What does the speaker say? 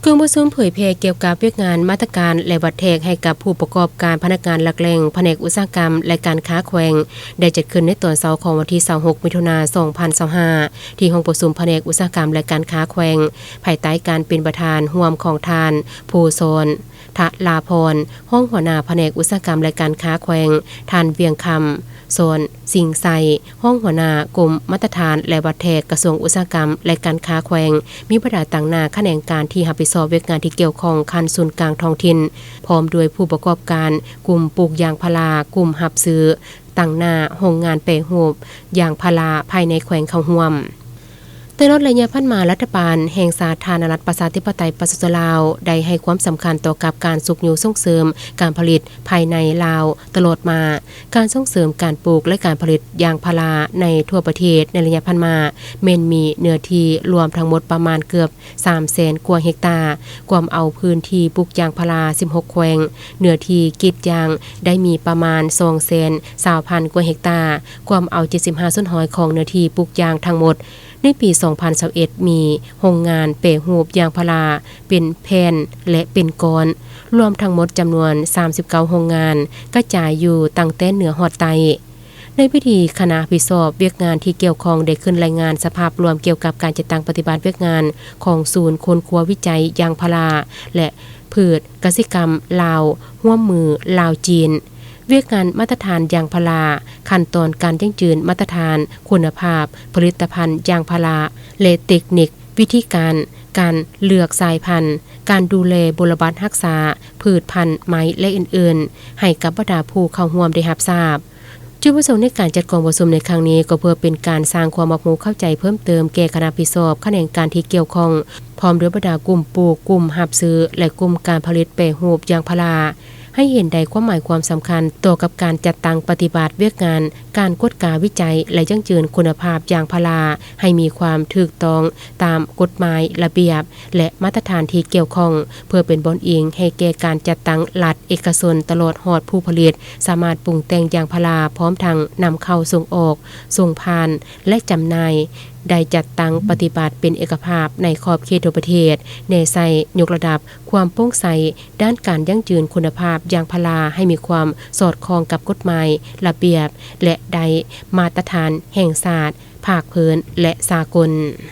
ກອງປະຊຸມເຜີຍແຜ່ກ່ຽວກັບວຽກງານມາດຕະການ ແລະ ວັດແທກໃຫ້ກັບຜູ້ປະກອບການພະນັກງານຫຼັກແຫຼ່ງ ພະແນກອຸດສາຫະກຳ ແລະ ການຄ້າແຂວງ ໄດ້ຈັດຂຶ້ນໃນຕອນເຊົ້າຂອງວັນທີຊາວຫົກ ມິຖຸນາ ສອງພັນຊາວຫ້າ ທີ່ຫ້ອງປະຊຸມພະແນກອຸດສາຫະກຳ ແລະ ການຄ້າແຂວງ ພາຍໃຕ້ການເປັນປະທານຮ່ວມຂອງທ່ານ ພູສອນ ທະລາພອນ ຮອງຫົວໜ້າພະແນກອຸດສາຫະກຳ ແລະ ການຄ້າແຂວງ, ທ່ານ ວຽງຄຳ ສອນສິງໄຊ ຮອງຫົວໜ້າກົມມາດຕະຖານ ແລະ ວັດແທກ ກະຊວງອຸດສາຫະກຳ ແລະ ການຄ້າແຂວງ, ມີບັນດາຕາງໜ້າຂະແໜງການທີ່ຮັບຜິດຊອບວຽກງານທີ່ກ່ຽວຂ້ອງຂັ້ນສູນກາງທ້ອງຖິ່ນ, ພ້ອມດ້ວຍຜູ້ປະກອບການກຸ່ມປູກຢາງພາລາ, ກຸ່ມຮັບຊື້, ຕາງໜ້າໂຮງງານແປຮູບຢາງພາລາພາຍໃນແຂວງເຂົ້າຮ່ວມ. ຕະຫຼອດໄລຍະຜ່ານມາ, ລັດຖະບານແຫ່ງສາທາລະນະລັດປະຊາທິປະໄຕປະຊາຊົນລາວ ໄດ້ໃຫ້ຄວາມສຳຄັນຕໍ່ກັບການຊຸກຍູ້ສົ່ງເສີມການຜະລິດພາຍໃນລາວຕະຫຼອດມາ. ການສົ່ງເສີມການປູກ ແລະ ການຜະລິດຢາງພາລາໃນທົ່ວປະເທດໃນໄລຍະຜ່ານມາ ແມ່ນມີເນື້ອທີ່ລວມທັງໝົດປະມານເກືອບ ສາມແສນກວ່າເຮັກຕາ, ກວມເອົາພື້ນທີ່ປູກຢາງພາລາສິບຫົກແຂວງ, ເນື້ອທີ່ກຣີດຢາງໄດ້ມີປະມານສອງແສນຊາວພັນກວ່າເຮັກຕາ, ກວມເອົາເຈັດສິບຫ້າສ່ວນຮ້ອຍຂອງເນື້ອທີ່ປູກຢາງທັງໝົດ. ໃນປີສອງພັນຊາວເອັດ ມີໂຮງງານແປຮູບຢາງພາລາເປັນແຜ່ນ ແລະ ເປັນກ້ອນ ລວມທັງໝົດຈຳນວນສາມສິບເກົ້າໂຮງງານ, ກະຈາຍຢູ່ຕັ້ງແຕ່ເໜືອຮອດໃຕ້. ໃນພິທີ, ຄະນະຮັບຜິດຊອບວຽກງານທີ່ກ່ຽວຂ້ອງໄດ້ຂຶ້ນລາຍງານສະພາບລວມກ່ຽວກັບການຈັດຕັ້ງປະຕິບັດວຽກງານຂອງສູນຄົ້ນຄວ້າວິໄຈຢາງພາລາ ແລະ ພືດກະສິກຳລາວ ຮ່ວມມືລາວ-ຈີນ, ວຽກງານມາດຕະຖານຢາງພາລາ, ຂັ້ນຕອນການຢັ້ງຢືນມາດຕະຖານຄຸນນະພາບຜະລິດຕະພັນຢາງພາລາ ແລະ ເຕັກນິກ, ວິທີການ, ການເລືອກສາຍພັນ, ການດູແລບົວລະບັດຮັກສາພືດພັນໄມ້ ແລະ ອື່ນໆ ໃຫ້ກັບບັນດາຜູ້ເຂົ້າຮ່ວມໄດ້ຮັບຊາບ. ຈຸດປະສົງໃນການຈັດກອງປະຊຸມໃນຄັ້ງນີ້ ກໍເພື່ອເປັນການສ້າງຄວາມຮັບຮູ້ເຂົ້າໃຈເພີ່ມເຕີມແກ່ຄະນະຮັບຜິດຊອບຂະແໜງການທີ່ກ່ຽວຂ້ອງ, ພ້ອມດ້ວຍບັນດາກຸ່ມປູກ, ກຸ່ມຮັບຊື້ ແລະ ກຸ່ມການຜະລິດແປຮູບຢາງພາລາ ໃຫ້ເຫັນໄດ້ຄວາມໝາຍຄວາມສຳຄັນຕໍ່ກັບການຈັດຕັ້ງປະຕິບັດວຽກງານການກວດກາວິໄຈ ແລະ ຢັ້ງຢືນຄຸນນະພາບຢາງພາລາໃຫ້ມີຄວາມຖືກຕ້ອງຕາມກົດໝາຍ, ລະບຽບ ແລະ ມາດຕະຖານທີ່ກ່ຽວຂ້ອງ, ເພື່ອເປັນບ່ອນອີງໃຫ້ແກ່ການຈັດຕັ້ງລັດເອກະຊົນ ຕະຫຼອດຮອດຜູ້ຜະລິດ ສາມາດປຸງແຕ່ງຢາງພາລາ ພ້ອມທັງນຳເຂົ້າ, ສົ່ງອອກ, ສົ່ງຜ່ານ ແລະ ຈຳໜ່າຍ ໄດ້ຈັດຕັ້ງປະຕິບັດເປັນເອກະພາບໃນຂອບເຂດທົ່ວປະເທດ, ແນໃສ່ຍົກລະດັບຄວາມໂປ່ງໃສດ້ານການຢັ້ງຢືນຄຸນນະພາບຢາງພາລາໃຫ້ມີຄວາມສອດຄ່ອງກັບກົດໝາຍ, ລະບຽບ ແລະ ໄດ້ມາດຕະຖານແຫ່ງຊາດ, ພາກພື້ນ ແລະ ສາກົນ.